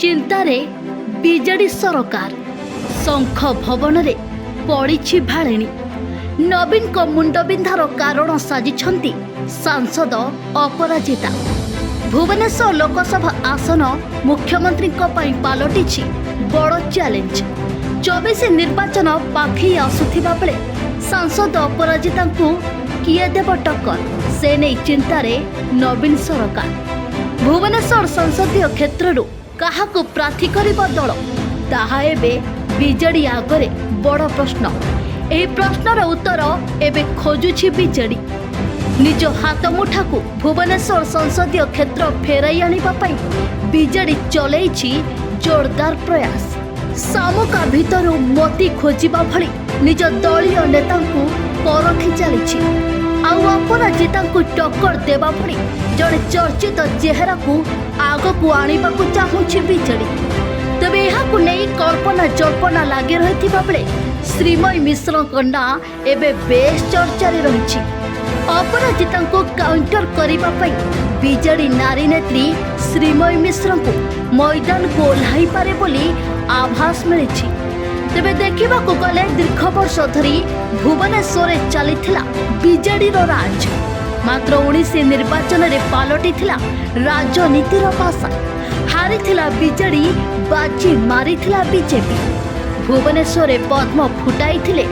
ଚିନ୍ତାରେ ବିଜେଡି ସରକାର। ଶଙ୍ଖ ଭବନରେ ପଡ଼ିଛି ଭାଳେଣି। ନବୀନଙ୍କ ମୁଣ୍ଡବିନ୍ଧାର କାରଣ ସାଜିଛନ୍ତି ସାଂସଦ ଅପରାଜିତା। ଭୁବନେଶ୍ୱର ଲୋକସଭା ଆସନ ମୁଖ୍ୟମନ୍ତ୍ରୀଙ୍କ ପାଇଁ ପାଲଟିଛି ବଡ଼ ଚ୍ୟାଲେଞ୍ଜ। 24 ନିର୍ବାଚନ ପାଖେଇ ଆସୁଥିବା ବେଳେ ସାଂସଦ ଅପରାଜିତାଙ୍କୁ କିଏ ଦେବ ଟକ୍କର, ସେ ନେଇ ଚିନ୍ତାରେ ନବୀନ ସରକାର। ଭୁବନେଶ୍ୱର ସଂସଦୀୟ କ୍ଷେତ୍ରରୁ କାହାକୁ ପ୍ରାର୍ଥୀ କରିବ ଦଳ, ତାହା ଏବେ ବିଜେଡି ଆଗରେ ବଡ଼ ପ୍ରଶ୍ନ। ଏହି ପ୍ରଶ୍ନର ଉତ୍ତର ଏବେ ଖୋଜୁଛି ବିଜେଡି। ନିଜ ହାତ ମୁଠାକୁ ଭୁବନେଶ୍ୱର ସଂସଦୀୟ କ୍ଷେତ୍ର ଫେରାଇ ଆଣିବା ପାଇଁ ବିଜେଡି ଚଲେଇଛି ଜୋରଦାର ପ୍ରୟାସ। ଶାମୁକା ଭିତରୁ ମୋତି ଖୋଜିବା ଭଳି ନିଜ ଦଳୀୟ ନେତାଙ୍କୁ ପରଖି ଚାଲିଛି। ଆଉ ଅପରାଜିତାଙ୍କୁ ଟକ୍କର ଦେବା ଭଳି ଜଣେ ଚର୍ଚ୍ଚିତ ଚେହେରାକୁ ଆଗକୁ ଆଣିବାକୁ ଚାହୁଁଛି ବିଜେଡି। ତେବେ ଏହାକୁ ନେଇ କଳ୍ପନା ଜଳ୍ପନା ଲାଗି ରହିଥିବା ବେଳେ ଶ୍ରୀମୟୀ ମିଶ୍ରଙ୍କ ନାଁ ଏବେ ବେଶ୍ ଚର୍ଚ୍ଚାରେ ରହିଛି। ଅପରାଜିତାଙ୍କୁ କାଉଣ୍ଟର କରିବା ପାଇଁ ବିଜେଡି ନାରୀ ନେତ୍ରୀ ଶ୍ରୀମୟୀ ମିଶ୍ରଙ୍କୁ ମଇଦାନକୁ ଓହ୍ଲାଇପାରେ ବୋଲି ଆଭାସ ମିଳିଛି। ତେବେ ଦେଖିବାକୁ ଗଲେ ଦୀର୍ଘ ବର୍ଷ ଧରି ଭୁବନେଶ୍ୱରରେ ଚାଲିଥିଲା ବିଜେଡିର ରାଜ। ମାତ୍ର 19 ନିର୍ବାଚନରେ ପାଲଟିଥିଲା ରାଜନୀତିର ପାଶା। ହାରିଥିଲା ବିଜେଡି, ବାଜି ମାରିଥିଲା ବିଜେପି। ଭୁବନେଶ୍ୱରରେ ପଦ୍ମ ଫୁଟାଇଥିଲେ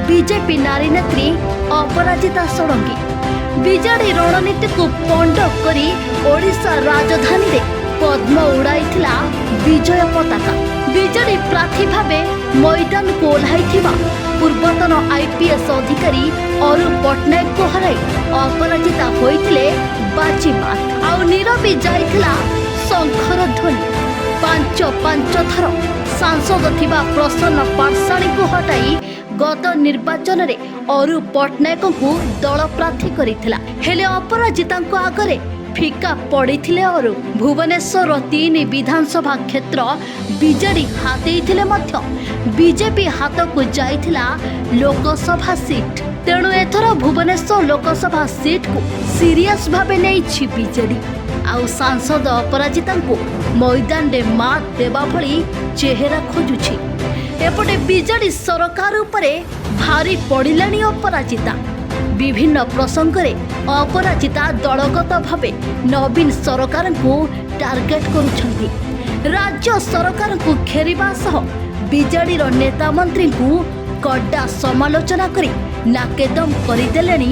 ବିଜେପି ନାରୀ ନେତ୍ରୀ ଅପରାଜିତା ଷଡ଼ଙ୍ଗୀ। ବିଜେଡି ରଣନୀତିକୁ ପଣ୍ଡ କରି ଓଡ଼ିଶା ରାଜଧାନୀରେ ପଦ୍ମ ଉଡ଼ାଇଥିଲା ବିଜୟ ପତାକା। ବିଜେଡି ପ୍ରାର୍ଥୀ ଭାବେ ମଇଦାନକୁ ଓହ୍ଲାଇଥିବା ପୂର୍ବତନ ଆଇପିଏସ୍ ଅଧିକାରୀ ଅରୁପ ପଟ୍ଟନାୟକଙ୍କୁ ହରାଇ ଅପରାଜିତା ହୋଇଥିଲେ ବାଜିମାତ। ଆଉ ନିରବି ଯାଇଥିଲା ଶଙ୍ଖର ଧ୍ୱନି। ପାଞ୍ଚ ପାଞ୍ଚ ଥର ସାଂସଦ ଥିବା ପ୍ରସନ୍ନ ପାଟଶାଣୀଙ୍କୁ ହଟାଇ ଗତ ନିର୍ବାଚନରେ ଅରୁପ ପଟ୍ଟନାୟକଙ୍କୁ ଦଳ ପ୍ରାର୍ଥୀ କରିଥିଲା। ହେଲେ ଅପରାଜିତାଙ୍କ ଆଗରେ ଫିକା ପଡ଼ିଥିଲେ ଅରୁପ। ଭୁବନେଶ୍ୱରର ତିନି ବିଧାନସଭା କ୍ଷେତ୍ର ବିଜେଡି ହାତେଇଥିଲେ ମଧ୍ୟ ବିଜେପି ହାତକୁ ଯାଇଥିଲା ଲୋକସଭା ସିଟ୍। ତେଣୁ ଏଥର ଭୁବନେଶ୍ୱର ଲୋକସଭା ସିଟ୍କୁ ସିରିୟସ୍ ଭାବେ ନେଇଛି ବିଜେଡି। ଆଉ ସାଂସଦ ଅପରାଜିତାଙ୍କୁ ମଇଦାନରେ ମାତ୍ ଦେବା ଭଳି ଚେହେରା ଖୋଜୁଛି। ଏପଟେ ବିଜେଡି ସରକାର ଉପରେ ଭାରି ପଡ଼ିଲେଣି ଅପରାଜିତା। ବିଭିନ୍ନ ପ୍ରସଙ୍ଗରେ ଅପରାଜିତା ଦଳଗତ ଭାବେ ନବୀନ ସରକାରଙ୍କୁ ଟାର୍ଗେଟ କରୁଛନ୍ତି। ରାଜ୍ୟ ସରକାରଙ୍କୁ ଘେରିବା ସହ ବିଜେଡିର ନେତା ମନ୍ତ୍ରୀଙ୍କୁ କଡା ସମାଲୋଚନା କରି ନାକେଦମ କରିଦେଲେଣି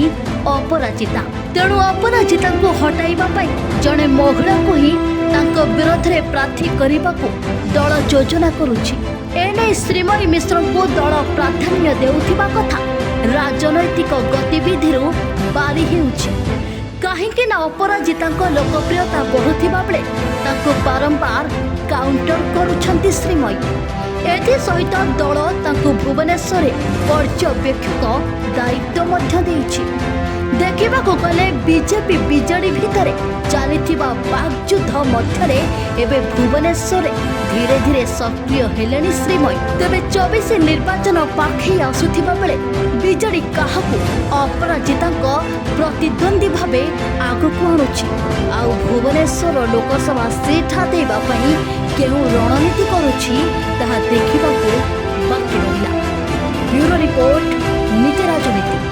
ଅପରାଜିତା। ତେଣୁ ଅପରାଜିତାଙ୍କୁ ହଟାଇବା ପାଇଁ ଜଣେ ମହିଳାଙ୍କୁ ହିଁ ତାଙ୍କ ବିରୋଧରେ ପ୍ରାର୍ଥୀ କରିବାକୁ ଦଳ ଯୋଜନା କରୁଛି। ଏନେଇ ଶ୍ରୀମୟୀ ମିଶ୍ରଙ୍କୁ ଦଳ ପ୍ରାଧାନ୍ୟ ଦେଉଥିବା କଥା ରାଜନୈତିକ ଗତିବିଧିରୁ ବାରି ହେଉଛି। କାହିଁକି ନା ଅପରାଜିତାଙ୍କ ଲୋକପ୍ରିୟତା ବଢ଼ୁଥିବା ବେଳେ ତାଙ୍କୁ ବାରମ୍ବାର କାଉଣ୍ଟର କରୁଛନ୍ତି ଶ୍ରୀମୟୀ। ଏଥିସହିତ ଦଳ ତାଙ୍କୁ ଭୁବନେଶ୍ୱରରେ ପର୍ଯ୍ୟବେକ୍ଷକ ଦାୟିତ୍ୱ ମଧ୍ୟ ଦେଇଛି। ଦେଖିବାକୁ ଗଲେ ବିଜେପି ବିଜେଡି ଭିତରେ ଚାଲିଥିବା ବାକଯୁଦ୍ଧ ମଧ୍ୟରେ ଏବେ ଭୁବନେଶ୍ୱରରେ ଧୀରେ ଧୀରେ ସକ୍ରିୟ ହେଲେଣି ଶ୍ରୀମୟୀ। ତେବେ 24 ନିର୍ବାଚନ ପାଖେଇ ଆସୁଥିବା ବେଳେ ବିଜେଡି କାହାକୁ ଅପରାଜିତାଙ୍କ ପ୍ରତିଦ୍ୱନ୍ଦ୍ୱୀ ଭାବେ ଆଗକୁ ଆଣୁଛି, ଆଉ ଭୁବନେଶ୍ୱର ଲୋକସଭା ସିଟ୍ ହାତେଇବା ପାଇଁ କେଉଁ ରଣନୀତି କରୁଛି, ତାହା ଦେଖିବାକୁ ବାକି ରହିଲା। ବ୍ୟୁରୋ ରିପୋର୍ଟ, ନୀତି ରାଜନୀତି।